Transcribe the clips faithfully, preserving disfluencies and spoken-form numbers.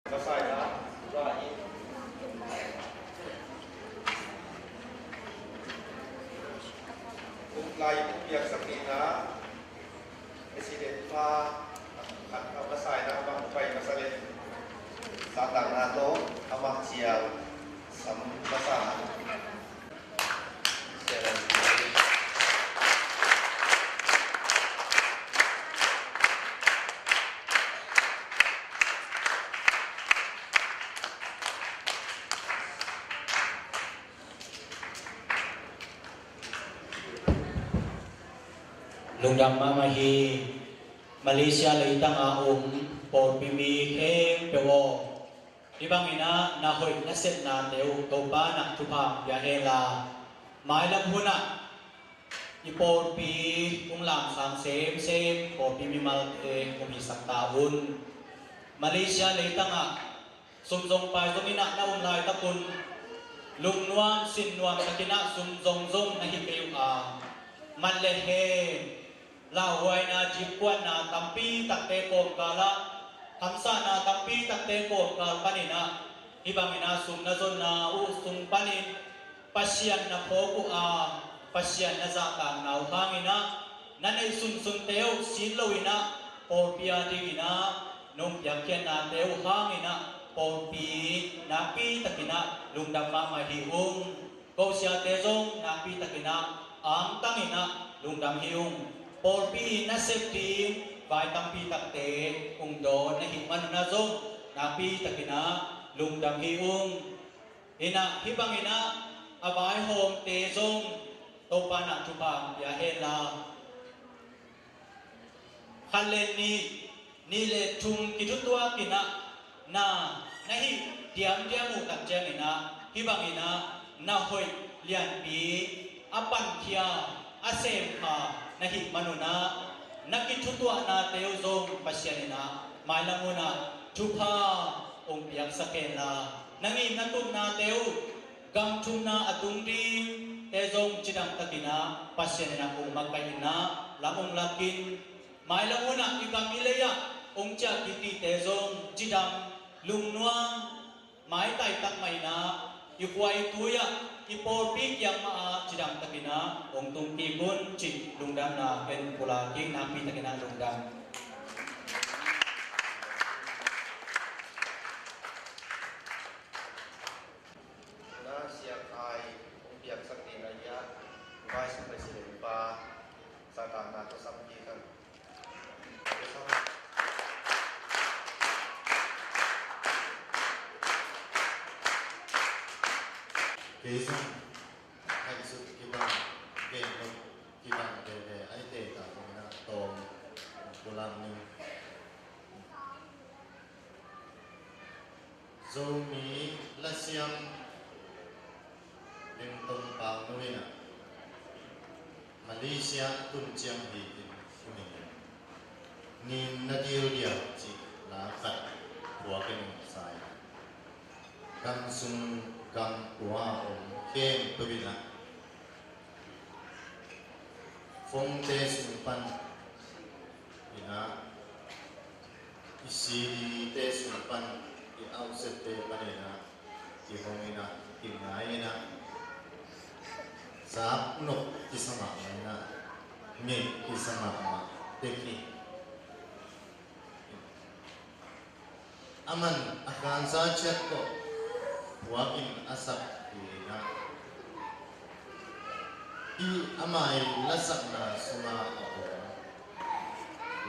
Masaina, lai, lai piaksak nihna, President pa, khat a masaina, amah pai masa le, sahtakna tawh amah ciang sam masa. Lungdam mahmah hi. Malaysia leitang a um pawlpi mi khempeuh aw, hih bangin ah na hoih na sepnate uh Topa in ah thupha pia hen la, mailam hun ah i pawlpi hong lamsang semsem pawlpi mimalte hong hisak ta un. Malaysia leitang ah sum zong pai zongin ah na um laitak un, lungnuam sinnuam takin ah sum zong zong na hi kei uh a, mat le hen, lauhuaina, dipkuatna tampi takte kawmkal ah, hamsahna tampi takte kawmkal panin ah, hih bangin ah sum na zonna uh sung panin Pasian na phawk uh a, Pasian na zahtakna uh hangin ah, na neih sunsunte uh sit loin ah, pawlpi a dingin ah nong piakkhiatnate uh hangin ah, pawlpi nakpi takin ah lungdam mahmah hi ung. Kosiate zong nakpi takin ah angtangin ah lungdam hi ung. Pawlpi nasep ding vai tampi takte hong dawn na hih man un ah zong nakpi takin ah lungdam hi ung. In ah hih bangin ah a vaihawmte zong Topa in ah thupha pia hen la, khat le nih, nih le thum kithutuak in ah na, na hih diamdiam uh tak ciangin ah, hih bangin ah na hoih lianpi a pankhia, a semkha na hih man un ah, na kithutuahnate uh zong Pasian in ah mailam hun ah thupha hong piaksak hen la, na ngim na tupnate uh gam thumna a tung dingte zong cidam takin ah Pasian in ah hong makaih in ah, lam hong lak in, mailam hun ah i gam i lei ah hong ciah kitite zong cidam, lungnuam, maitai tak mah in ah i khua i tui ah i pawlpi kiang mah ah cidam takin ah hong tung kik un cih lungdamna ken pulak ing. Nakpi takin ah lungdam. Na siakai hong piaksak nihna hi a, Vice President pa, sahtakna tawh sam kik a. Kei zong ngaihsut kibang, gen nop kibang veve a hihte tawh kong na tawm pulak ning. Zomi lasiam Lengtong Pau Nu in ah Malaysia tun ciang hi in, nin na dildial cih la khat phuak in sa in, gam sung gam kua om khempeuh in ah phone-te sung pan in ah, i C D-te sung pan, i ausette pan in ah, i hong in ah, i ngai in ah, zak nop kisa mahmah in ah, mit kisa mahmah tek hi. Aman a khansa ciat tawh phuakin a sak hi in ah, hih ama i lasakna sungah a om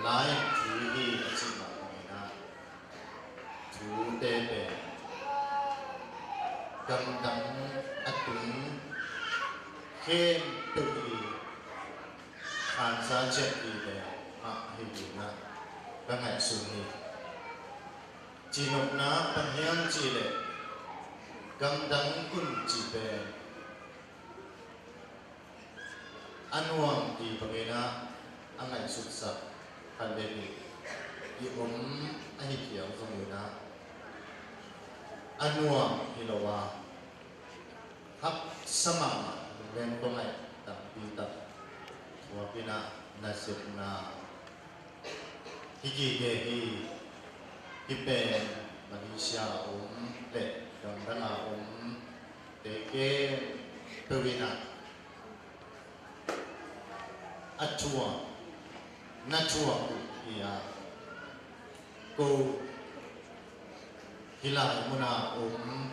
lai-in thu hi a cih mah bangin ah, thute pen gamdang a tung khempeuh hi. Khansa ciat hi le mah hi ding ah ka ngaihsun hi. Cinopna bang hiam cih leh gamdang un cih pen a nuam ding bangin ah a ngaihsutsak khat le nih i om ahi phial zongin ah a nuam hi lo a, haksa mahmah lunglen kong ngaih tampi tak thuak in ah nasepna hi kik hi. Hih pen Malaysia a om le gamdang a om te khempeuh in ah a thuak, na thuak uh hi a, ko hih lai mun a om,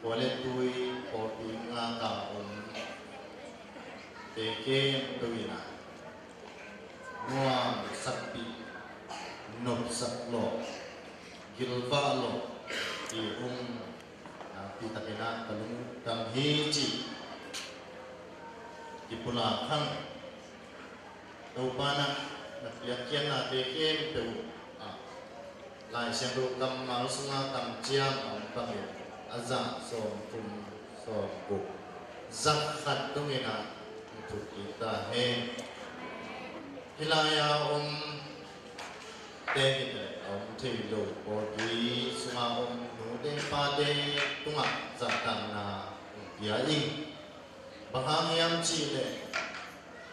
khua le tui pawlpi ngak a om te khempeuh in ah nuamsakpih, nopsak lawh, gilvah lawh hi ung. Nakpi takin ah ka lungdam hi ci kipulak hang. Topa in ah na piakkhiatnate khempeuh ah Lai Siangtho kammal sunga kamciam a om bangin a za sawmthum, sawmguk, za khat dongin ah hong thuk kik ta hen. Hih lai-a om te hi leh a om thei lo pawlpi sunga om nute pate tungah zahtakna hong pia ing. Bang hang hiam cih leh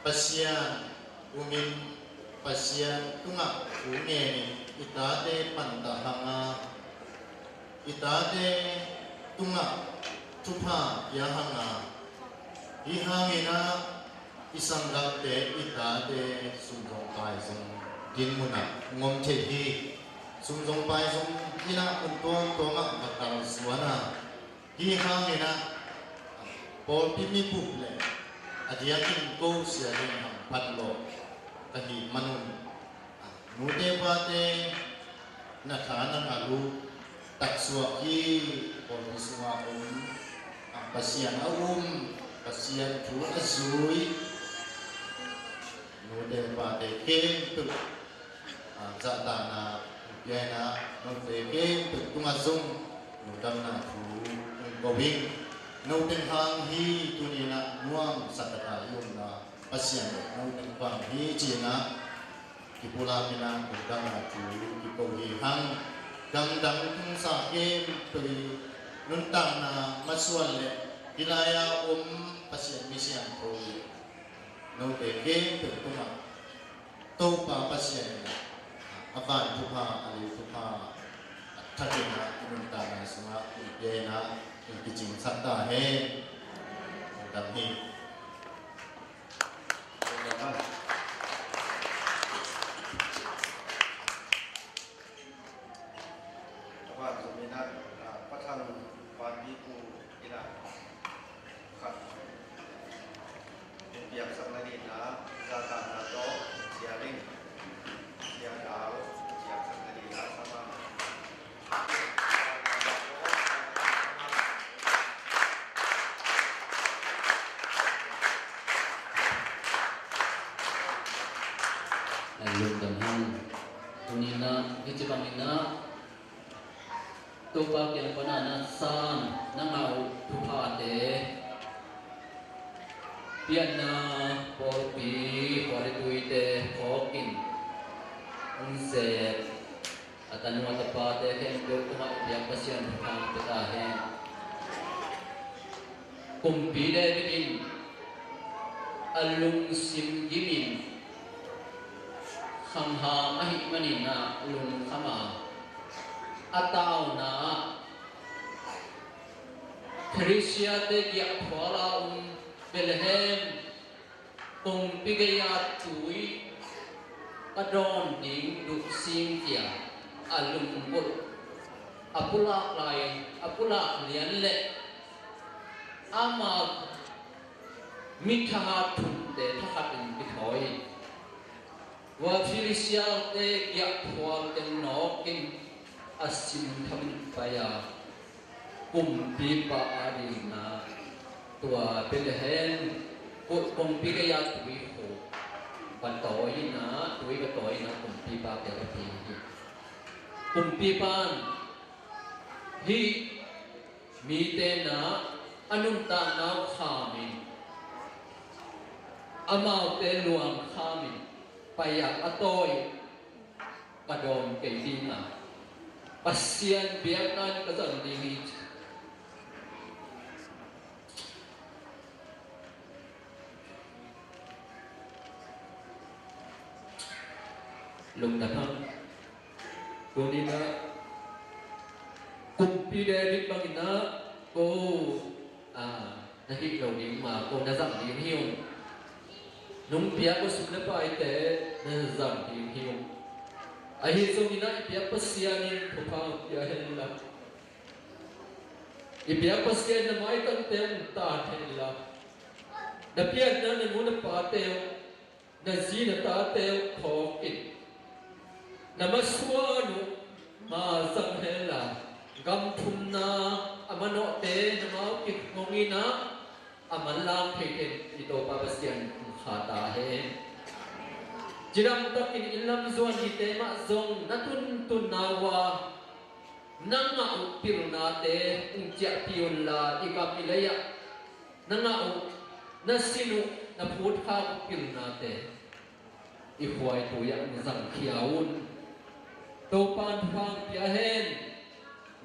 Pasian umin, Pasian tungah thu ngenin i tate pantah hanga, i tate tungah thupha pia hanga, hih hangin ah i sanggamte, i tate sum zong pai zong dinmun ah hong om thei hi. Sum zong pai zong in ah mun tuamtuam ah va kalsuan a, hih hangin ah pawlpi mibup le a diakin ko sia ding hamphat lawh ka hih manun, nute pate na tha na ngal uh taksuak hi. Pawlpi sunga om, Pasian a um, Pasian thu a zui nute pate khempeuh zahtakna hong pia in ah, note khempeuh tungah zong lungdamna thu hong ko ing. Note hang hi tuni in ah nuamsa takin i omna Pasian le note hang hi ci-in ah kipulak in ah lungdamna thu kiko hi hang. Gamdang tungsa khempeuh i nuntakna masuan le hih lai-a om Pasian mi siangtho i note khempeuh tungah Topa Pasian in a van thupha, a lei thupha a thakin ah i nuntakna sungah hong pia in ah hong kicingsak ta hen. Lungdam hi. A van zom in ah, ah, Pa Thang Vanpi Pu in ah khat hong piaksak nading in ah, zahtakna tawh Sia Ling, Sia Dau piaksak nading in ah, sama. Lungdam hang. Tuni in ah hih ci bangin ah Topa kiang pan ah na san, na ngah uh thuphate, pianna pawlpi, khua le tuite phawkin hong zet a tanu a tapate khempeuh tungah i biak Pasian thupha pia ta hen. Kumpi David in a lungsim gimin khangham ahih manin ah lungkham a, a tauna ah Philistia-te giahphual a om Bethlehem kumpi gei-a tui ka dawn ding duh sing, ci-a a lunggulh, a pulak lai, a pulak lian leh ama mi thahat thumte thakhatin kithawi. Tua Philistia-te giahphual teng nawkin a simthamin pai a, kumpipa adingin ah tua Bethlehem ku-, kumpi gei-a tui khuk va tawi in ah, tui va tawi in ah kumpipa kiang va pia hi. Kumpipa in hih mite in ah a nuntakna uh khamin, amaute luang khamin, pai-ah a tawi, ka dawn kei ding a, Pasian biakna in ka zang ding hi. Lungdam hang. Tuni-in ah Kumpi David bangin ah ko, ah, na hih lo ding ma ko na zang ding hi ung. Nong piak uh sum le paite na zang ding hi ung. Ahi zongin ah i biak Pasian in thupha hong pia hen la, i biak Pasian in na maitangte hong taan hen la, na pianna na nu na pate uh, na zi na tate uh khawk in, na masuan uh ma zang hen la, gam thumna a manawhte na mau kik hong in ah, a manlang thei ten i Topa Pasian hong kha ta hen. Cidam takin inn lam zuan hite mah zong na tuntunna uh a, na ngah uh pilnate hong ciahpih un la, i gam i lei ah na ngah uh, na sin uh, na phutkhak uh pilnate i khuaitui ah hong zangkhia un. Topa'n thupha hong pia hen.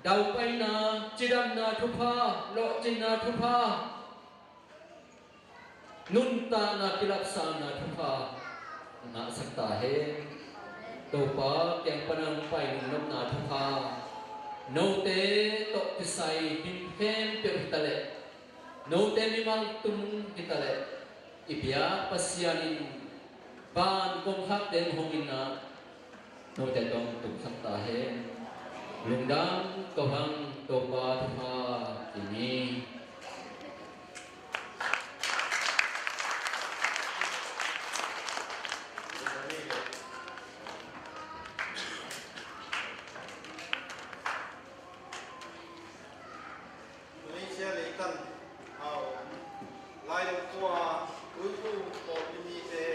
Daupaina, cidamna thupha, lawhcinna thupha, nuntakna, kilapsanna thupha ngahsak ta hen. Topa kiang pan a hong pai nungnopna thupha, note tawh kisai mi khempeuh hi ta leh, note mimal tum hi ta leh, i biak Pasian in van kong khakte hong in ah, note tawh hong tumsak ta hen. Lungdam ko hang, Topa thupha ci ni. Malaysia leitang a om Lailung khua tuiphum pawlpi mite,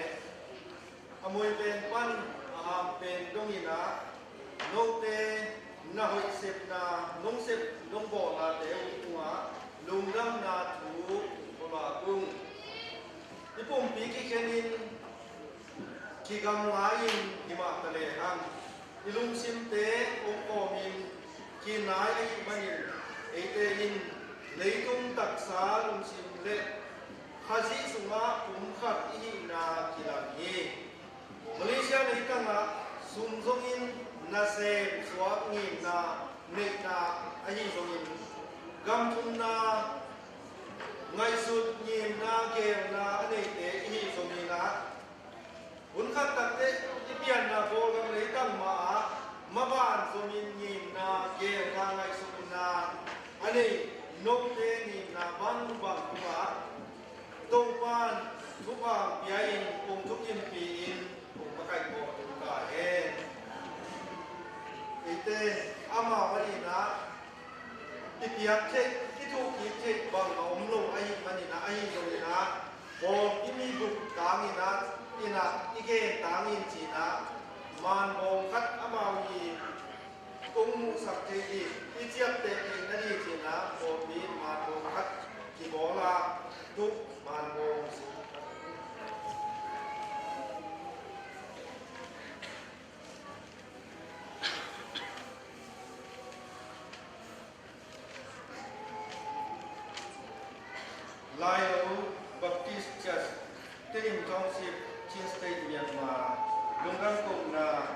a mui pen pan a ham pen dongin ah, note na hoih sepna, nong sep nong bawlnate uh tungah lungdamna thu kong pulak ung. I pumpi kikhenin kigamla-in hi mah ta lehang, i lungsimte hong kawmin kinai ahih manin, eite in leitung taksa lungsim le Khazih sungah pumkhat i hihna kilang hi. Malaysia leitangah sum zongin nasem suak ngimna neihna ahi zongin, gam thumna ngaihsut ngimna geelna a neite i hih zongin ah, hun khat takteh i pianna Kawlgam leitang mah ah maban zomin ngimna, geelna, ngaihsutna a nei note ngimna bangbang tungah Topa'n thupha pia-in kong thukimpih in kong makaih khawh tung ta hen. Eite amau a dinah i piak theih, i thuhkik theih bang a om lo ahih manin ah, ahi zongin ah, pawlpi mi bup tangin ah, inn ah i gen tangin cin ah, manbawm khat amau i kong muhsak thei ding, i ciapteh theih nading cin ah, pawlpi manbawm khat kibawl a, tuh manbawm Lailo Baptist Church, Tedim Township, Chin State, Myanmar. Lungdam kohna.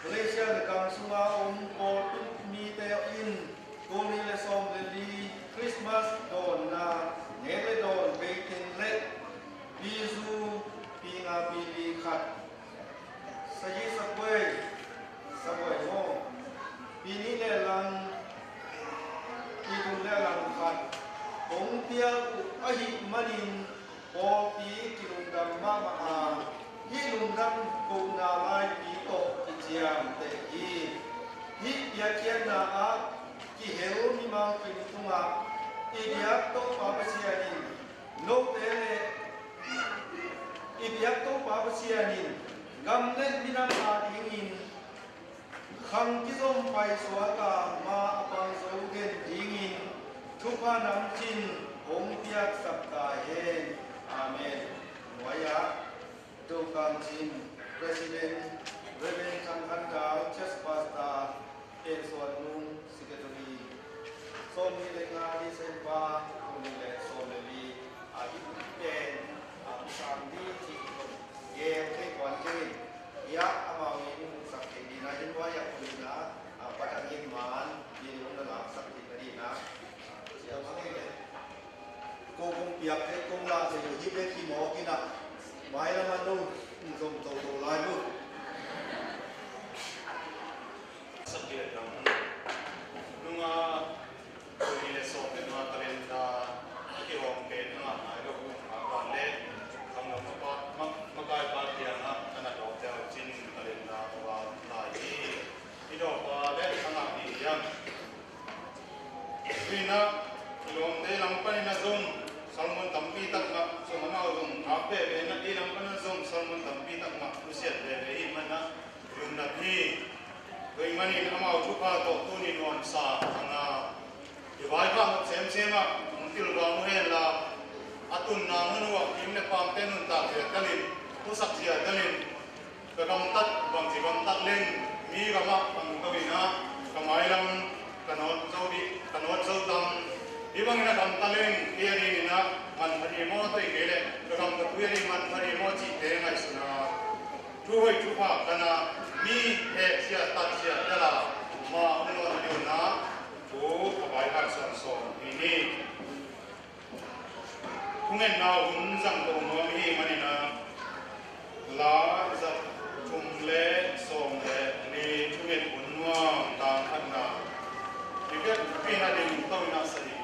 Malaysia le gam sunga om pawlpi mite in tul nih le sawm le li Christmas dawnna, nek le dawn, Beitin le Bizu, pi nga pi li khat, Sayi Sabuai, Sabuai maw, pi nih le lang, pi thum le lang khat hong piak uh ahih manin pawlpi kilungdam mahmah a, hih lungdam kohna laipi tawh kiciamteh hi. Hih piakkhiatna ah kihel mimal khat tungah i biak Topa Pasian in note le i biak Topa Pasian in gam le minam a dingin khang kizom paisuak a, ma a pang zo den dingin thupha namcin hong piaksak ta hen. Amen. Nuai-ah Dongkang Cin, President, Reverend Thang Khan Dal, Church Pastor, Pen Suan Nung, Secretary. Sawm nih le nga December, kum nih le sawm le li, a hih pen a sang ding cih kong gel thei tuan kei in, hiah amau in hong sak thei dingin ah, hih nuai-ah kum nih na, a, patang in man, ni hong na lam Yak thei kong lah thei lo hi, bek kimawk in ah, mailam ah no zom toto lai lo. Sak lian dang nunga, tuni le sawm le nga talenta a kihawm pen a ngah nai lo uh a kan le, khangno mapa, ma-, makaipa kiangah a na dawk teu cin talenta a va lai hi. I dawpa le a ngah ding hiam? Tuinah i lawmte lam panin a zong sermon tampi tak mah, zong amau zong ngak veve inah, ei lam panin a zong sermon tampi tak mah nusiat veve i hih manah i lungdam hi. Tua ahih manin amau thupha tawh tuni nuamsa a ngah i vaikhak nop semsem ah hong pilvang uh henla, a tunna hun uh ah kim le paamte nuntak zia telin, thusak zia telin, ka gamtat bangci gamtat leng, mi gamah bang ka win ah, ka mailam ka nawt zo dih, ka nawt zo tam. Hih bangin a gamta leng, kei a dingin ah manpha dih maw, tua hi kei leh ka gamtatui a ding manpha dih maw cihte ngaihsun a, thu hoih thupha ka na, mi heh siatat siatel a, ma hong nawn ding uh na, thu a vaikhak sawnsawn hi ni. Thungetna hun zang ko nuam i hih manin ah, la za thum le sawm le li thunget hun nuam tang khatna, i biakpiakna ding to i na sa ding.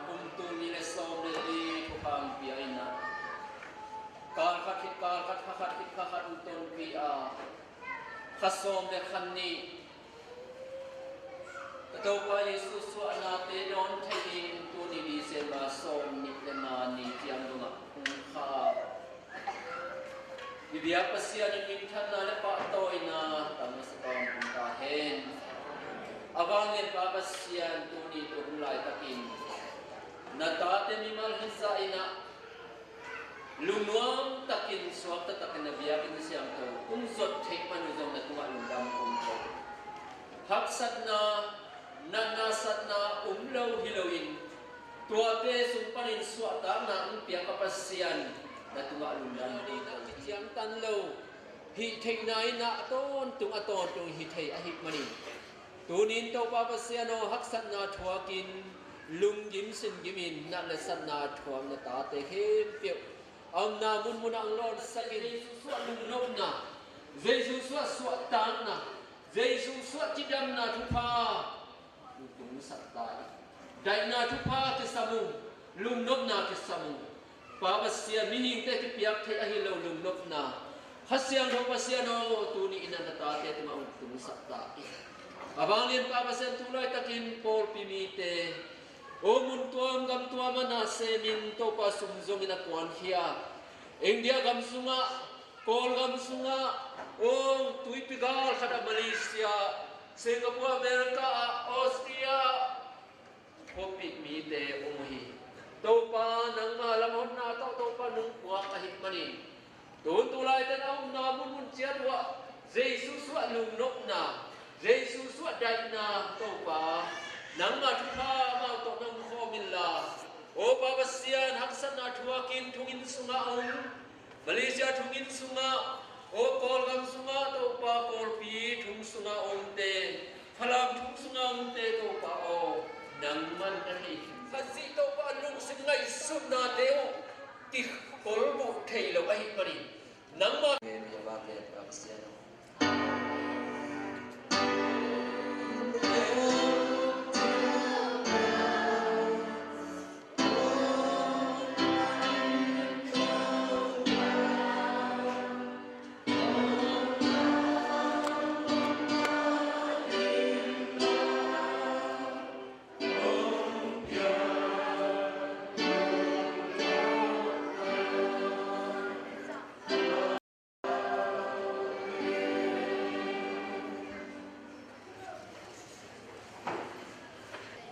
Kum tul nih le sawm le li thupha hong pia in ah, kal khat khit kal khat, kha khat khit kha khat hong tonpih a, kha sawm le kha nih ka Topa Jesuh suahnate dawn thei dingin tuni December sawm nih le nga ni ciang dongah hong kha a, i biak Pasian in minthanna le pahtawina tang masa tawntung ta hen. A vanglian Pa Pasian, tuni tua hun laitakin na tate mimal hi zah in ah, lungnuam takin, suakta takin na biakinn siangtho kong zot theih man uh zong na tungah lungdam kong ko. Haksatna, natna satna om lo hi loin, tuate sung panin suahtakna hong piak a Pasian, na tungah lungdam kong ko. Ciangtan lo hih theihna in ah a tawntung a tawntung hi thei ahih manin, tunin Topa Pasian aw, haksatna thuakin, lunggim singgimin, nat le satna thuak na tate khempeuh a omna munmunah hong lawnsakin, Jesuh suah lungnopna, Jesuh suah suahtakna, Jesuh suah cidamna thupha hong tungsak ta in. Daihna thupha kisam ung, lungnopna kisam ung. Pa Pasian, mihingte kipiak theih ahi lo lungnopna Kha Siangtho Pasian aw, tuni in ah na tate tungah hong tungsak ta in. A vanglian Pa Pasian, tu laitakin pawlpi mite aw, mun tuam gam tuam ah na semin, Topa, sum zongin a kuankhia India gam sungah, Kawlgam sungah, aw, tuipi gal khat ah Malaysia, Singapore, America ah, Austria, khuapih mite om uh hi. Topa, nangma lamhotna tawh Topa nong puak ahih manin, tun tu laitakin a omna munmun ciat uh ah Jesuh suah lungnopna, Jesuh suah daihna, Topa, nangma thupha amau tawh na om khawm inla, aw Pa Pasian, haksatna thuakin thonginn sungah om, Malaysia thonginn sungah, aw Kawlgam sungah, Topa, Kawlpi thong sungah omte, Falam thong sungah omte, Topa aw, nangman na thei khin. Khazih, Topa, lungsim ngaihsutnate uh kikolbuh thei Amen. Pasian aw.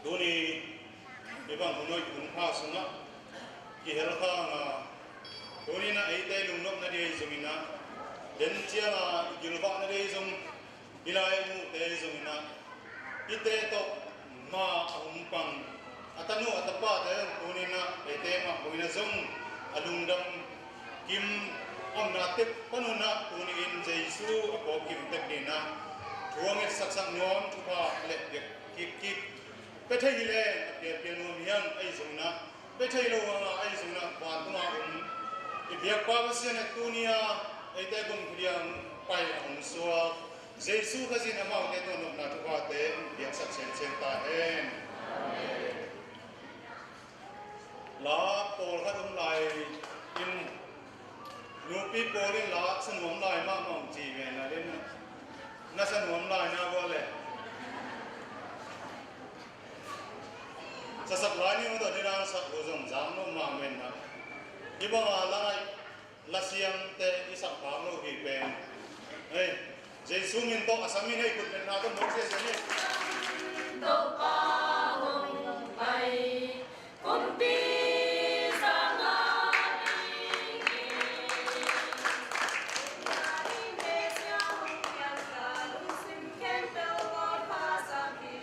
Tuni i bang hun hoih hun pha sungah kihel khang a, tuni in ah eite lungnopna ding ahi zongin ah, den ciang a i gilvahna ding ahi zong, hih lai i muhte ahi zongin ah, hihte tawh mah a hong pang a tanu a tapate zong tuni in ah eite mah bangin ah zong a lungdam kim omna tep panun ah tuni in Jesu a pawlpi kim tep ding in ah thu a ngetsaksak nuam, thupha a leh biak kikkik pia thei hi leng a piapia nuam hi hang. Ahi zongin ah pia thei lo hang a, ahi zongin ah vantung a om i biakpa Pasian in tuni a eite gum khuliang pai a hong suak Jesu Khazih in amaute tawh nopna thuphate hong piaksak semsem ta hen. La pawlkhat om lai in, nupi pawl in la sa nuam lai mahmah hong ci ve na den, na sa nuam lai na bua le. Sasak lai ni maw, tawh ni dang sak lo zong zang lo mah men na. Hih bang a la ngaih la siamte i sak phak lo hi pen, hei, Jesu min tawh a sa min hei khut betna tawh mawk sia sia ni. Topa hong pai, kumpi zanga ding hi. Nya ding Mesia hong piang ka, lungsim khempeuh bawl pha sak hi.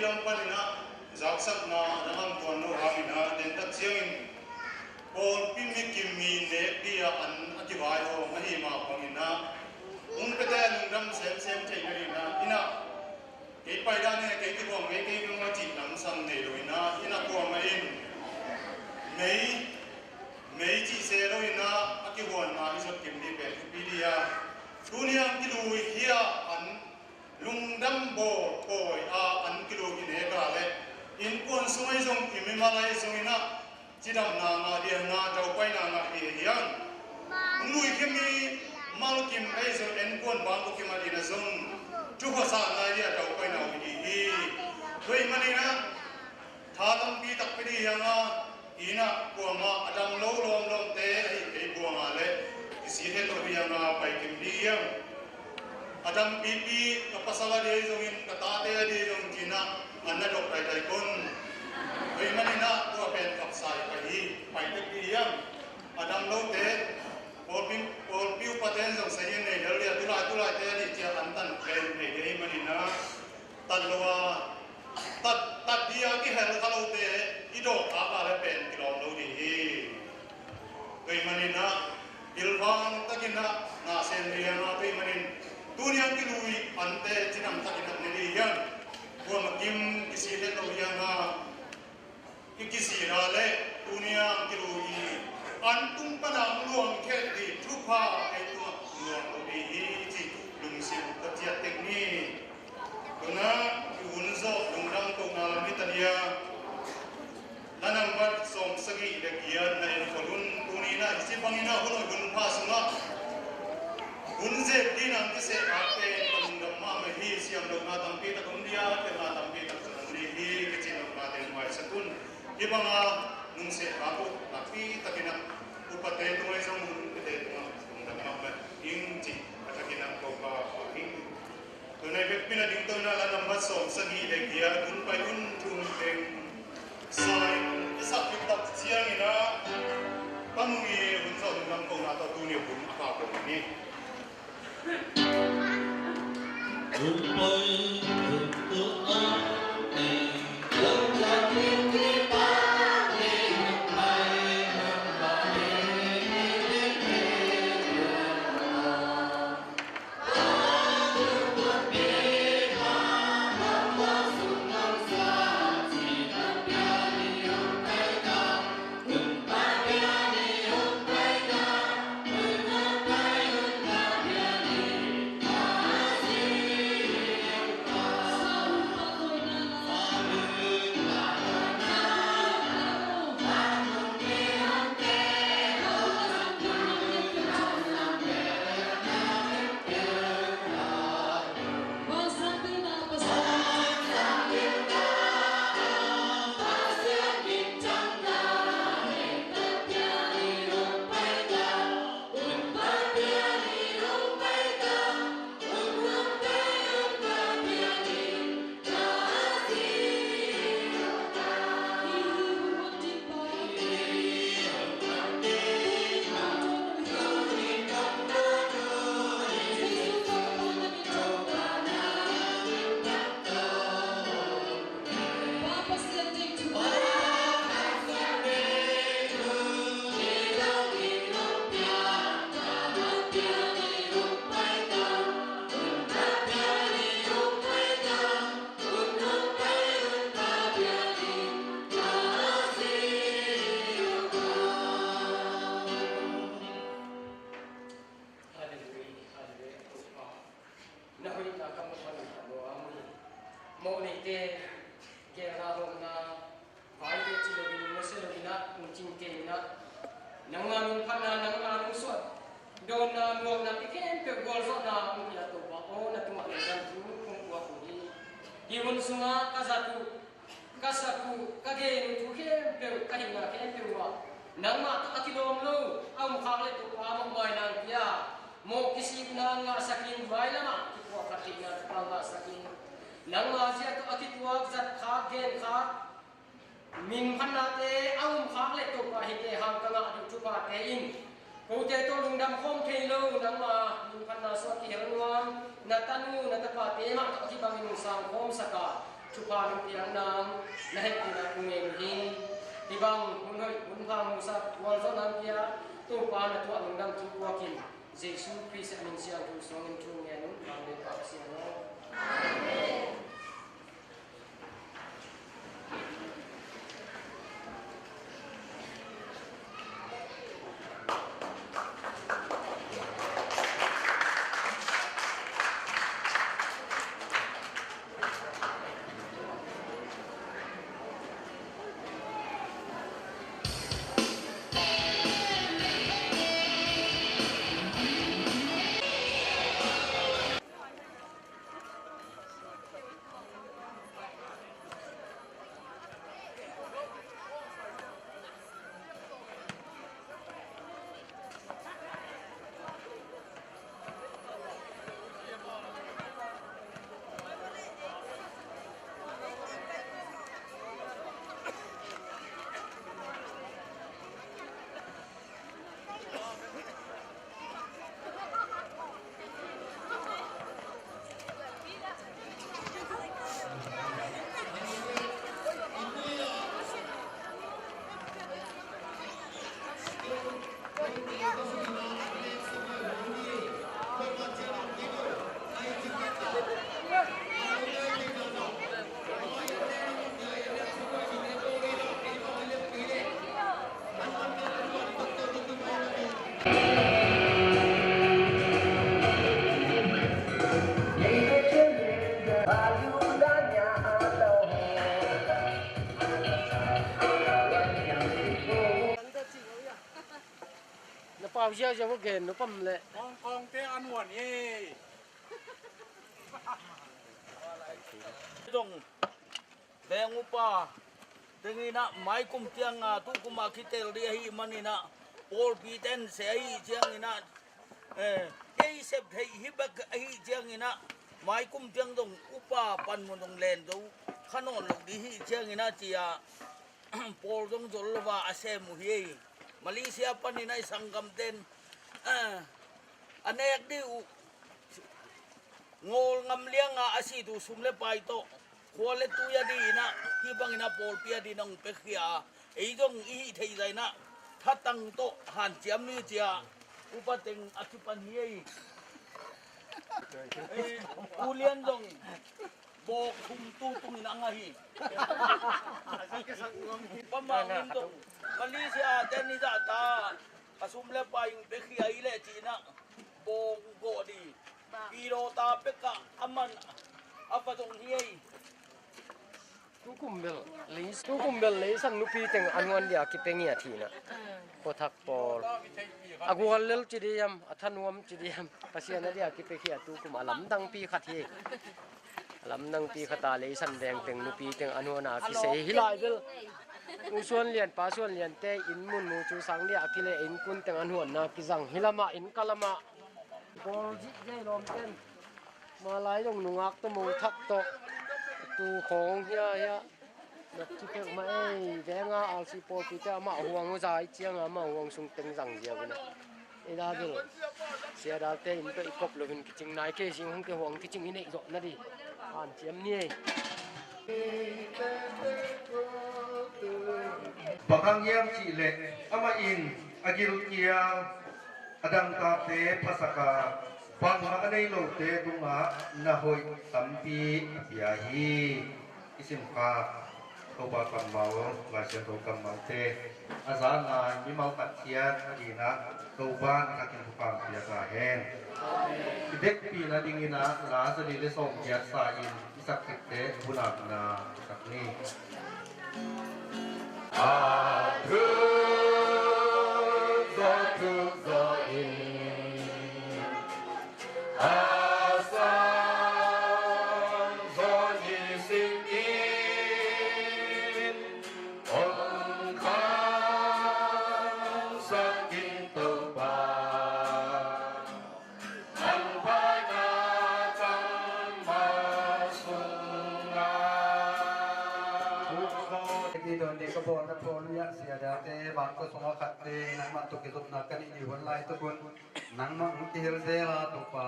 Siang panin ah zaksakna a dang a om tuan lo hangin ah, dentak ciangin pawlpi mi kim mi nek ding a an a kivaihawm ahih mah bangin ah, hong piate a lungdam semsem theihna dingin ah, in ah kei paidan hi, kei kihuan ngei kei ung a cih lamsang nei lo in ah, in ah kuamah in mei, mei cih se lo in ah, a kihuanna i zot kim ding pen thupi ding a, tuni a hong kilui hi a an lungdam bawl pawi a an kilui i nek a leh innkuan sung ahi zong, i mimal ahi zongin ah cidamna ngah ding a, na daupaina ngah ding hi hang. Hong lui khia mimal kim ahi zong, innkuan bang ko kim a ding a zong thupha sa ngai ding a, daupaina uh hi ding hi. Tua ahih manin ah tha tampi tak pia ding hi hang a, in ah kuamah a dam lo lawmlawmte ahi kei buang a leh kisithet lo ding hi hang a, pai kim ding hi hang. A dam pipi ka pasal a ding zongin, ka tate a ding zong cin ah an na dok taitai kon. Tua ahih manin ah tua pen kapsa i pai hi, pai tek ding hi hang. A dam lote pawlpi, pawlpi upate in zong sayin nei lel ding a, tulai tulaite a ding ci a an tan pen nei ding ahih manin ah, tat lo a, tat, tat ding a kihel kha lote i dawk a ka le pen kilawm lo ding hi. Tua ahih manin ah pilvang takin ah na sem ding hi hang a, tua ahih manin tuni a hong kilui ante cidam takin ah ne ding hi hang. Kuamah kim kisithet lo hi hang a, i kisih a leh tuni a hong kilui an tung pan a hong luang khek ding thupha ei tungah luang lo ding hi cih lungsim ka ciat tek ni. Tuna i hun zawh lungdam kohna lam hi ta ding a, la nambat sawmsagih le giat na enkhol un. Tuni in ah hih ci bangin ah hun awi hun pha sungah hun zek ding a hong kiseh a pen ka lungdam mahmah hi. Siam lohna tampi tak om ding a, telna tampi tak zong om ding hi. Kicin lohna teng huaisak un. Hih banga nungsiahna uh nakpi takin ah upate tungah zong, hun piate tungah lungdam mahmah ing cih a thakin ah ko ka pah ing. Tuna i vekpi in a dingto in ah la nambat sawmsagih le giat hun pai un, thu teng sa in i sak khit tak ciangin ah Pa Mung i hun zawh lungdam kohna tawh tuni hun a pha ko ni. Na hoihna ka muh manin ka lawm hi. Mawhneite, geelna hawmna, vaite ci loin, nusia loin ah, hong cing kei in ah, nangma min phatna, nangma lungsuah dawnna, muakna, pi khempeuh gualzawhna hong pia Topa aw, na tungah lungdam thu kong puak uh hi. Hih hun sungah ka zat uh, ka sak uh, ka gen uh thu khempeuh, ka hihna khempeuh uh ah nangmah tawh a kilawm lo a om khak leh Topa, mawhmai nang pia, mawh kisikna ngahsak in, mailam ah kipuahphat theihna thupha ngahsak in. Nangma zia tawh a kituak, zat khak, gen khak, min phatnate a om khak leh Topa, hihte hang ka ngah ding thuphate in kote tawh lungdam khawm thei lo, nangma min phatna sungah kihel nuam na tanu, na tapate mah tawh a kibangin hong sang khawmsak a, Thupha nong piak nang na hehpihna kong ngen uh hi. Hih bang hun hoih hun pha hong musak gualzawhna hong pia Topa na tuah lungdam thu puakin Jesu Khrist a min siangtho suangin thu ngen uh. Vanglianpa Pasian aw. Na pau ziauziau a gen nupam leh Hong Kong te an huan ye. Dong veng upa teng inah maikum tianga tukum a kitel dih ahih man inah pawlpi ten se ahih ciang inah, eh, kei sep theih hi bek ahih ciang inah maikum tiang dong upa panmun dong len zo kha nawn lo dih hih ciang inah ci-a pawl zong zol lova a sem uh hi. Malaysia panin a i sanggamten, ah, a nek dih uh ngawl ngam lianga a sit uh sum le pai tawh khua le tui a dih inah hih bangin a pawlpi a dih nong pekhia a, ei zong i hih theih zah inah thatang tawh hanciam ni cia upa teng a kipan hi ei. Eh, ulian zong bawk thum tu tungin a ngah hi. Pamangin dong Malaysia ten i zahta a sum le pai in pekhia i leh cinah bawk gawh di. Pilota pekah a man a va zong hi ei. Tukum bel lei, tukum bel leisan nupi teng a nuan dia kipeng i a thina. Khuathak pawl a gual lel ci diam, a thanuam ci diam, Pasian a dia kipekhia tukum a lamdangpi khat hi. A lamdangpi khat a leisan veng teng nupi teng a nuan a kisei hi lai bel. U Suan Lian, Pa Suan Lian te inn mun mu cu sang dia a kile inn kun teng a nuanna kizang hi lamah inn ka lamah. Bawl zihzai lawmten. Malai zong nungak tawh mo thak tawh tu khawng hia hia. Nak ci pek mah ei, venga R C pawlpite amah huang uh zai cianga amah huang sung teng zang ziau inah. Ei dah bil. Sia dalte in tawh i kop loin kicing nai kei sing hong ke huang kicing i neih zawh na di. Hanciam ni ei. Bang hang hiam cih leh amah in a gilkial a dangtakte phasak a, bangmah a nei lote tungah na hoih tampi a pia hi. I simkhak Topa kammal, Lai Siangtho kammalte a za ngai mimal khat ciat a dinah Topa in a thakin thupha pia ta hen. I vekpi nadingin ah la zali le sawm giat sa in i sak khit teh vunakna i sak ni. A thu zaw thu zaw in a sang zaw ni sing in hong khangsak in Topa. Tua dawn ding ka bawl na thawn uh hiah Sia Dalte bang ka sungah khat ding nangmah tawh kizopna ka neih ni hun lai tuk un. Nangmah hong kihel zel a Topa,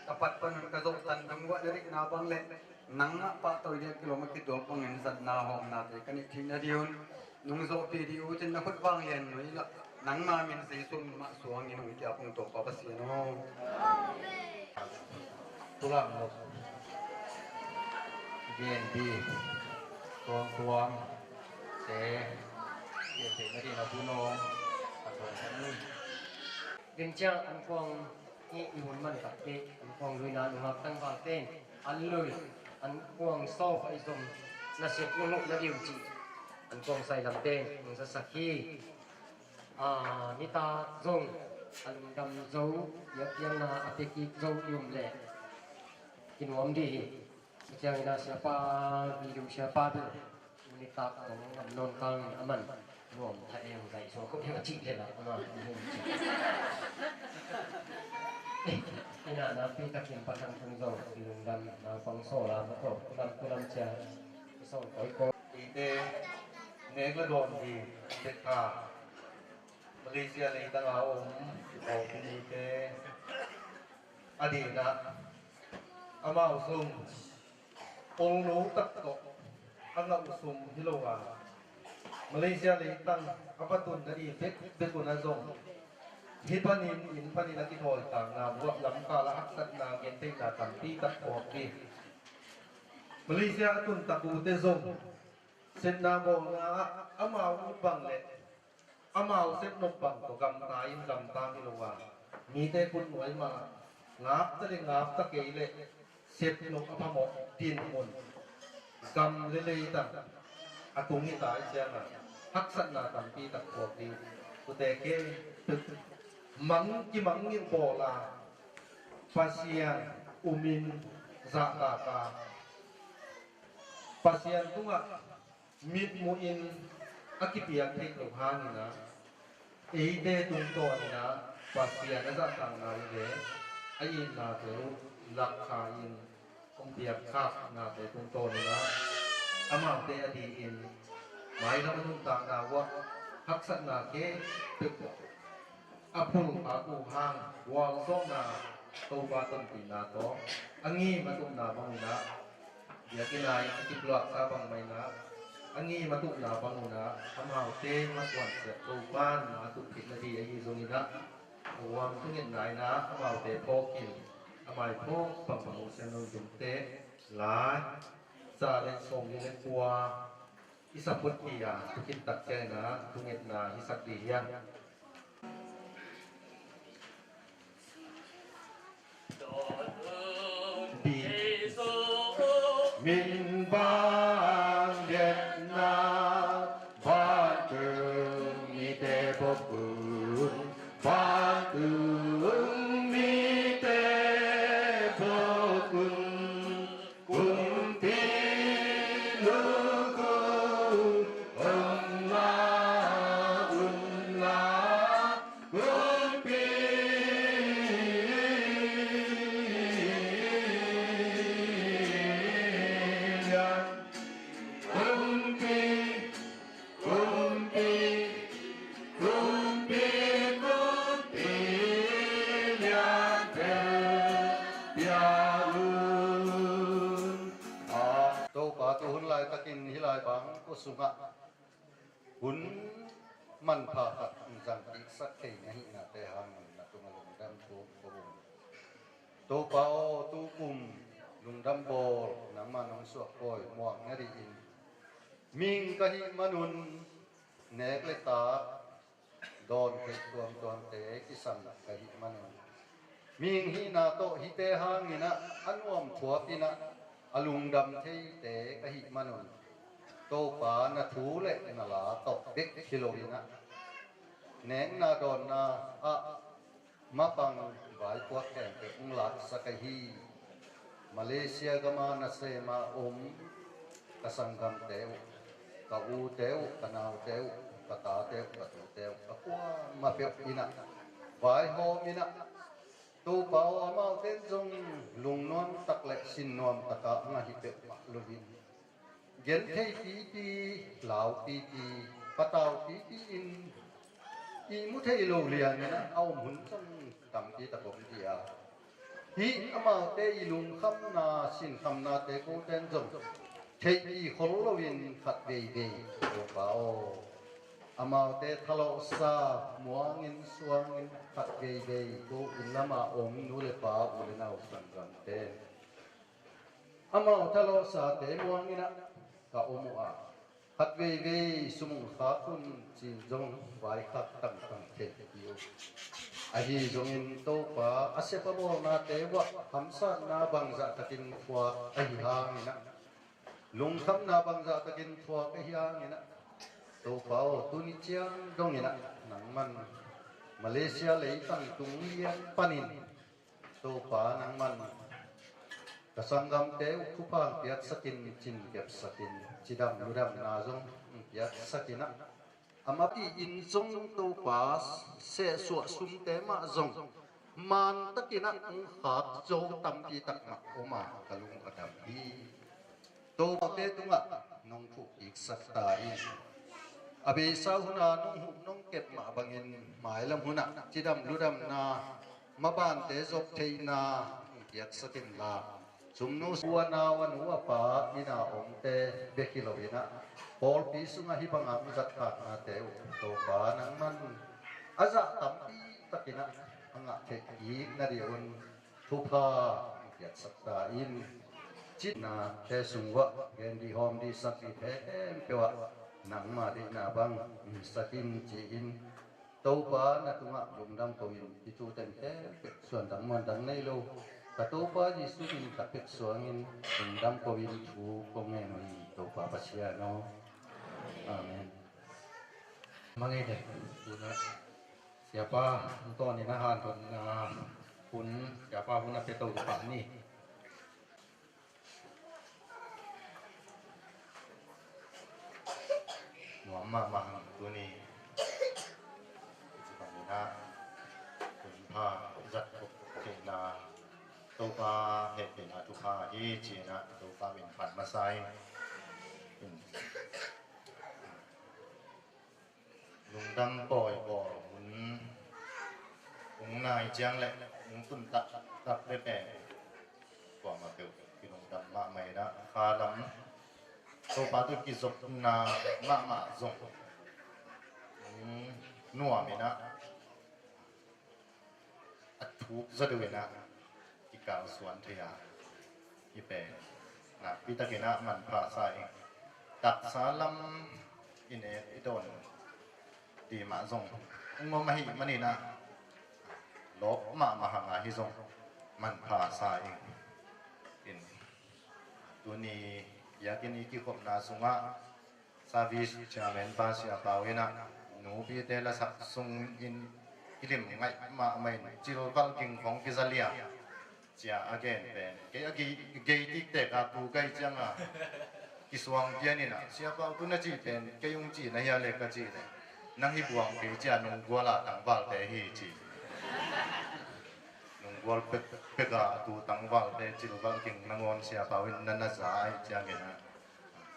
ka pat pan un ka zohtan dong uh ah na deihna bang le Nangmah pahtawi ding a kilawm a kituak bangin zatna hawmnate ka neih theih nading un nungzawhpih ding uh cin na khut vang lian nui lah nangma min Jesu min mah suangin hong kiap ung Topa Pasian aw. Tulam lok gen di tuamtuam te gen theih nading a hun aw a tuamtuam ni. Gen ciang an kuang i i hun man tak te an kuang luina nungak tangval ten an lui an kuang sawp a i zom na siat nunguk na diu cih an kuang sailam ten nung zasak hi. A, nitak zong a lungdam zo, biakpiakna a pia kik zo i om leh kinuam dih hi. Ciangin a siapa, video siapa bel nitak zong ngam nawn kangin a man nuam tha eng zaih suak ko ding a cih leh lah a man nuam cih. Ina nampi takin pathang tung zong i lungdam naupang sawla makaw kulam kulam cia i sawl kawikawi. Ite nek le dawn hi. Tek kha Malaysia leitanga om i pawlpi nite a dinah amau zong olno tak tawh a ngah uh sum hi lo a, Malaysia leitang a va tun nading bekbek un a zong hih panin inn panin a kithawi takna vuah lamkal a haksatna gentheihna tampi tak phawk dih. Malaysia a tun tak uhte zong sepna bawlna ah amau ut bang le amau sepnop bang tawh gamta in gamta hi lo a, mite khut nuai mah ngapta le ngapta kei le sepnop a phamawh dinmun gam le leitang a tung hi ta i ciangah haksatna tampi tak phuak ding. Ute ke mang kimang ngilh bawl a Pasian umin zahtak a Pasian tungah mitmuhin a kipiak theih loh hangin ah eite tungtawnin ah Pasian a zahtakna uh le a itnate uh lakkhia in hong piakkhaknate tungtawnin ah amaute a dihin mailam a nuntakna uh ah haksatna khempeuh a phulkha uh hang gualzawhna Topa tonpihna tawh a ngim a tupna bangin ah biakinn ah a kipluaksa bangmah in ah a ngim a tupna bang un ah amaute masuan siat Topa in a tup theih nading ahi zongin ah a huam thungetna in ah amaute phawkin a maiphawk bangbang uh sian nong zumte lai za le sawm le kua i saphut hi a, thukin takciang in ah thungetna hisak dih hiam? Bi min bang liatna vantung mite bokun, vantung mite bokun. Kumpi luku hong la un la kumpi lian kumpi Kumpi, kumpi, kumpi lian pen pia un. Topa, tu hun laitakin hih lai bang ko sungah hun manpha khat hong zang kiksak thei na hihnate hangin na tungah lungdam ko ko bung. Topa aw, tukum lungdam bawl nangmah nong suah pawi muak na dihin mihing ka hih manun nek le tak dawn theih tuamtuamte kisam ka hih manun mihing hihna tawh hihte hanginah a nuam thuapinah a lungdam theite ka hih manun Topa na thu le na la tawh bek hi loinah nekna dawnna ah mapang vaipuak khempeuh hong laksak ahi Malaysia gama nasema om ka sanggamte uh, ka ute uh, ka naute uh, ka tate uh, ka tute uh, ka kuamah peuh inah vaihawm inah Topa aw, amaute in zong lungnuam tak le sinnuam takah ngah hi peuhmah loin genthei pipi, lau pipi, patau pipi in ihmu thei lo lianin a om hun zong tampi tak om dih a, Hih amaute i lungkhamna, sinkhamnate kote in zong theihpih khol loin khat veivei, Topa aw, amaute thalawhsa muangin suangin khat veivei ko inn lamah om nu le pa, u le nau, sanggamte, amau thalawhsate muangin ah ka om uh a, khat veivei sum ung khak un ci-in zong vaikhak tangtang thei hi uh. Ahi zongin Topa, a sep a bawlnate uah hamsatna bangzah takin thuak ahi hangin ah, lungkhamna bangzah takin thuak ahi hangin ah, Topa aw, tuni ciang dongin ah nangman Malaysia leitang tung lian panin, Topa, nangman ka sanggamte uh thupha piaksakin, cin kepsakin, cidam ludamna zong piaksakin ah, a mapi in zong, Topa, sehsuah sumte mah zong mantakin ah hong khak zo tampi tak mah om a, ka lung a dam hi. Topa, amaute tungah nong thuhkiksak ta in, a beisa hun a nong huh nong kep mah bangin mailam hun ah cidam ludamna, mabante zop theihna hong piaksak inla, sumnu, u a nau, a nu a pa, inn a omte bek hi loin ah, pawlpi sungah hih bangah hong zatkhaknate uh, Topa, nangman a zah tampi takin ah a ngah theih kik nadih un thupha piaksak ta in. Citnate sung uah gen dih, hawm dih, sak dih khempeuh ah nangma deihna bang sak in, ci-in, Topa, na tungah lungdam ko-in, hih thu teng khempeuh suandang muandang nei lo ka Topa Jesu min khat pek suangin lungdam ko-in thu kong ngen uh hi, Topa Pasian aw. Amen. Mangei dek. Tuna Siapa Hong Tawn in a hanthotna hun, Siapa hun a pia to pah ni. Nuam mahmah hang tuni. Ci bangin ah hun pha zat khop theihna, Topa hehpihna thupha hi ci-in ah Topa min phat masa in. Lungdam pawi bawl hun hong nai ciang le hong tun taktak veve, kuamah peuh kilungdam mahmah in ah, kha lam Topa tawh kizopna mahmah zong hong nuam in ah, a thuk zaw deuh in ah kikalsuan thei a, hih pen nakpi takin ah manpha sa ing. Taksa lam i nek i dawn dih mah zong hong om ahih manin ah, lawp mahmah hang a, hih zong manpha sa ing. In, tuni biakinn i kikhopna sungah service chairman pa Sia Pau in ah, nupite lasak sungin kilim ngaih mahmah in, cilval ging khong kiza liang cia a gen pen, kei a gei, gei tiktek a, tu gai ciang a kisuang pian in ah, Sia Pau, tu na cih pen kei hong cihna hia le, ka cih leh, nang hi buang kei cia, nunggual a tangvalte hi, ci. Nunggual pek, pek a tu tangvalte cilval ging nangawn Sia Pau in na na za ahih ciangin ah,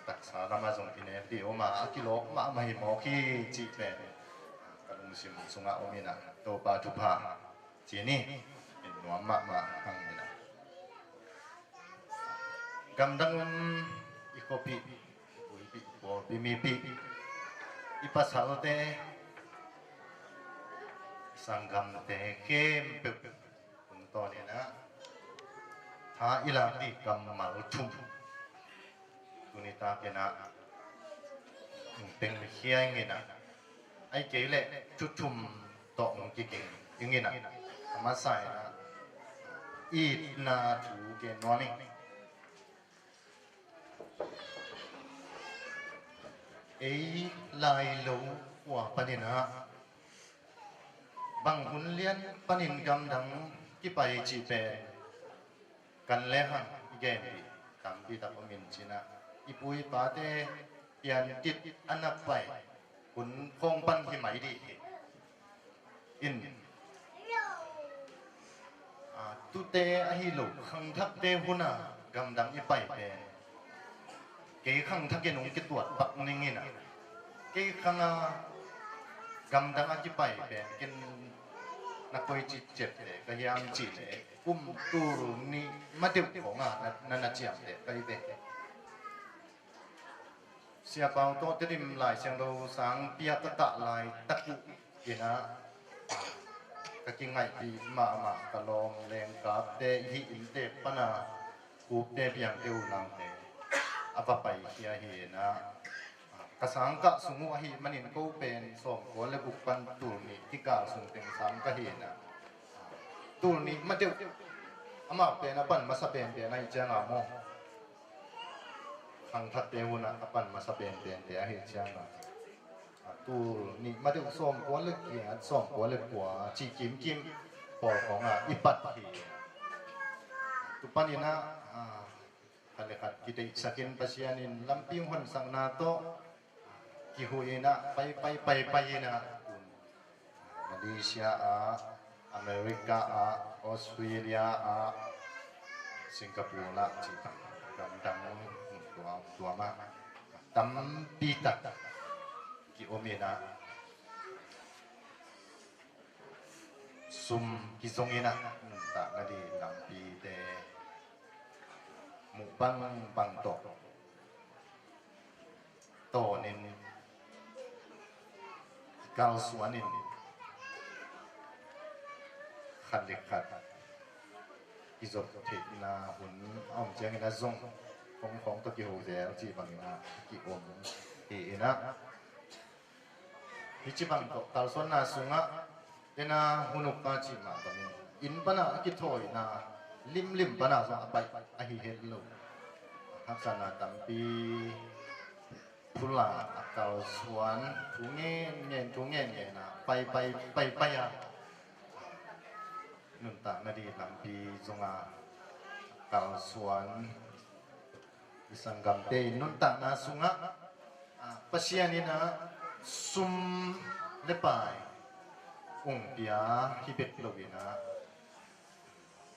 taksa lamah zong i nek dih om a, a kilawp mahmah hi mawk hi, cih pen ka lungsim sungah om in ah, Topa thupha ci ni. In nuam mahmah hang in ah, gamdang um i khuapih, i puipih, i pawlpi mipih, i pasalte, i sanggamte khempeuh tungtawn in ah, tha i lak dih kammal thum tuni takin ah hong tengkhia ing in ah, ahih kei leh thu thum tawh hong kiging ing in ah, a masa in ah itna thu gen nuam ing. Ei lai lo khua panin ah, bang hun lian panin gamdang kipai cih pen kan le hang i gen dih tampi tak om in, ci-in ah, i pu i pate piantit a na pai hun khawng pan hi mai dih hi. In, a, tute ahi lo khangthakte hun a gamdang i pai pen, kei khangthak in hong kituat pak ning in ah, kei khang a gamdang a kipai pen ken Na koi ci ciapteh ka hiam cih leh kum tul nih ma deuh khawngah na, na, na ciamteh ka hi ve. Siapau tawh Tedim Lai Siangtho sang piak ka kah laitak uh in ah ka kingaihpih mahmah ka lawm lengkapte hih innte pana Kupte Piangte U Nangte a va paikhia hi in ah, ka sangkah sung uh ahih manin ko pen sawmkua le guk pan tul nih kikal sung teng sang ka hi in ah, tul nih ma deuh amau pen a pan masa penpen ahih ciangin maw, khangthakte hunah a pan masa penpente ahih ciangin, a, tul nih ma deuh sawmkua le giat, sawmkua le kua cih kimkim pawl khawngah i pat hi. Tu panin ah, a, khat le khat kideihsakin Pasian in lampi honsakna tawh kihuh in ah, paipai paipai in ah, Malaysia ah, America ah, Australia ah, Singapore ah cih bang, gamdang tuam tuam ah tampi tak ki-om in ah, sum kizong in ah, nuntakna ding lampite muh bangbang tawh tawnin kalsuanin khat le khat i zop theihna hun a om ciangin a zong khongkhong tawh kiho zel cih bangin a ki-om hi in ah, hih ci bang tawh kalsuanna sungah ena hunuk pa cih mah bangin inn pana a kithawina limlim pana zong a pai ahi het lo. Haksatna tampi phula a kalsuan, thu ngen ngen, thu ngen ngen a pai pai pai pai a, nuntakna ding lampi zonga kalsuan i sanggamte in nuntakna sungah, a, Pasian in ah sum le pai ung pia hi bek lo in ah,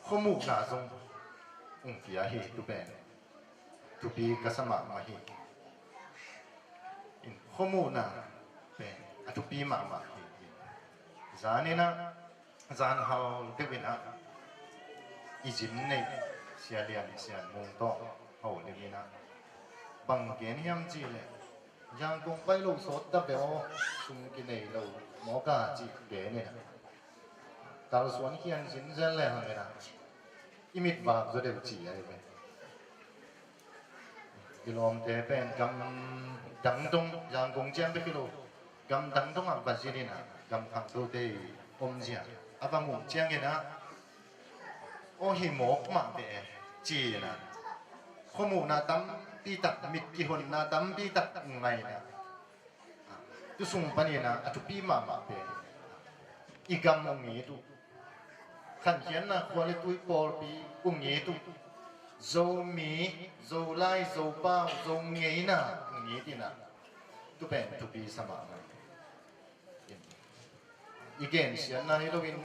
khuamuhna zong ung pia hi. Tu pen thupi ka sa mahmah hi. In khuamuhna pen a thupi mahmah hi. Zan in ah, zan hal deuh in ah i zin neih Sia Lian Sian Mung tawh ho lim in ah, bang gen hiam cih leh, Yangon pai lo sawt ta ve aw, sum kinei lo mawk a cih gen in ah, kalsuan khian zin zel le hang in ah, i mit vak zaw deuh ci ahi ve. I lawmte pen gam dang dong, Yangon ciang bek hi lo, gam dang dongah va zin in ah, gam khangthote i omzia a va muh ciangin ah, aw hi mawk mah ve ci in ah, khuamuhna tampi tak, mit kihonna tampi tak ngai in ah, tu sung panin ah a thupi mahmah pen i gam ung it uh, khankhiatna khua le tui pawlpi ung it uh, Zomi, Zolai, Zopau, Zo ngeina ung it in ah, tu pen thupi sa mahmah. I gensiatna hi loin,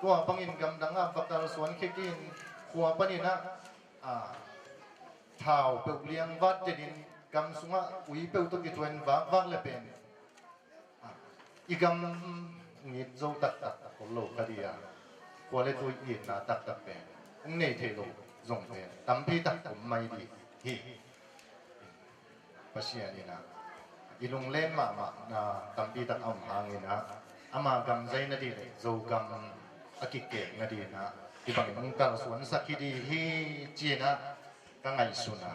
tua bangin gamdang ah va kalsuan khia in, khua panin ah, a, thau peuh liang vat tenin gam sungah ui peuh tawh kithuah in vakvak le pen, a, i gam ngit zo taktak khol lo kha ding a, khua le tui itna taktak pen hong nei thei lo zong pen tampi tak om mai ding hi. Pasian in ah i lunglen mahmahna tampi tak a om hangin ah, ama gam zai nading le Zogam a kikek nading ah hih bangin hong kalsuansak hi ding hi ci-in ah ka ngaihsun a,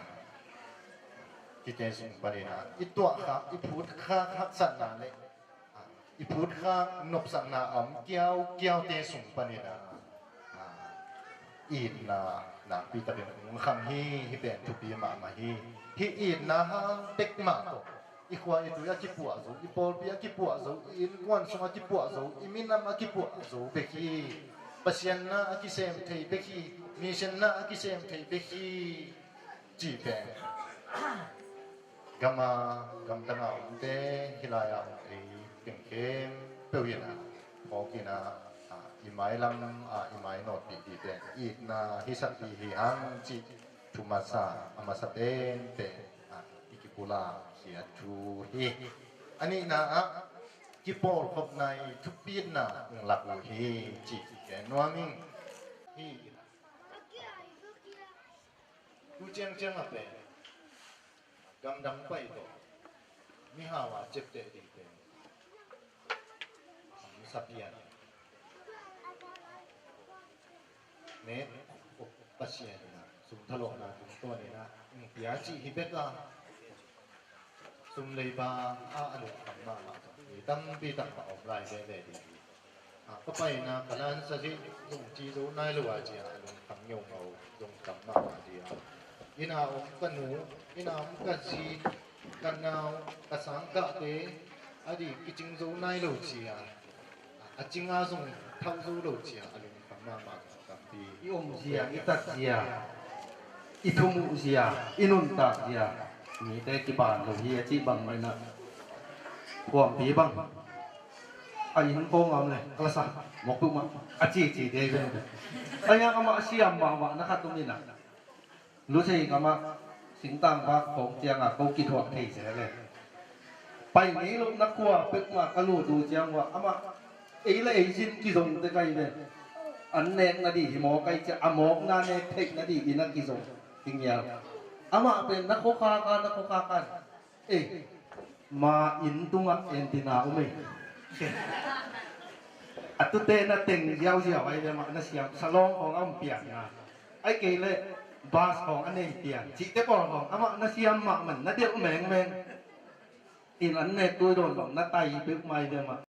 hihte sung panin ah i tuahkhak, i phutkhak haksatna le i phutkhak nopsakna a om kiaukiaute sung panin ah, a, itna nakpi takin hong khang hi. Hih pen thupi mahmah hi. Hih itna hang bek mah tawh i khua i tui a kipuah zo, i pawlpi a kipuah zo, i innkuan sung a kipuah zo, i minam a kipuah zo bek hi. Pasian na a kisem thei bek hi. Mission na a kisem thei bek hi. Cih pen gam a, gamdang a omte, hih lai a om ei teng khempeuh in ah, phawk in ah, a, i mailam, a, i mainawtpih ding pen itna hisak ding hi hang cih thu masa, a masa penpen, a, i kipulak khiat thu hi. A nihna ah, kipawlkhopna i thupitna hong lak uh hi, ci gen nuam ing. Hi. Tu ciangciang a pen gamdang pai tawh mihau a ciapteh ding pen a samsa pian. Nek Pasian in ah sum thalawhna tungtawn in ah hong pia cih hi bek a, sum leiba ah a lungkham mahmah mi tampi tak mah om lai veve ding hi. A, ka paina ka lansa zih zong ci zo nai lo a, ci a lungkham ngeungau, lungkham mahmah ci a. Inn a om ka nu, inn a om ka zi, ka nau, ka sangkahte a dih kicing zo nai lo ci a, a cing a zong thau zo lo ci a, a lungkham mahmah tampi. I om zia, i tat zia, i thumuh zia, i nuntak zia, mite kiban lo hi a cih bang mai na. Huampi bang a inn ko ngam le, a la sa mok tuk mah a cici te ve. A hiang amah a siam mahmah na khat um in ah, Lusei kamah singtang bak khawng ciangah ko kithuah thei se le. Pai ngei loh na khua pek mah ka lut uh ciang uh ah amah ei le ei zin kizong te kai ve. An nek na dih hi maw kai ciah, a mawkna nek theih na dih inn a kizong hi ngial. Amah pen na khuakhak a, na khuakhak a. Ei, ma inn tungah entina um ei. A tute na teng ziauziau ai ve, amah na siam salawng khawng a om pian na. Ai kei le bas khawng a nei pian. Cihte pawl khawng amah na siam mahmah na delh mengmeng. Inn an nek tui dawn bang na tai peuhmah ai ve, amah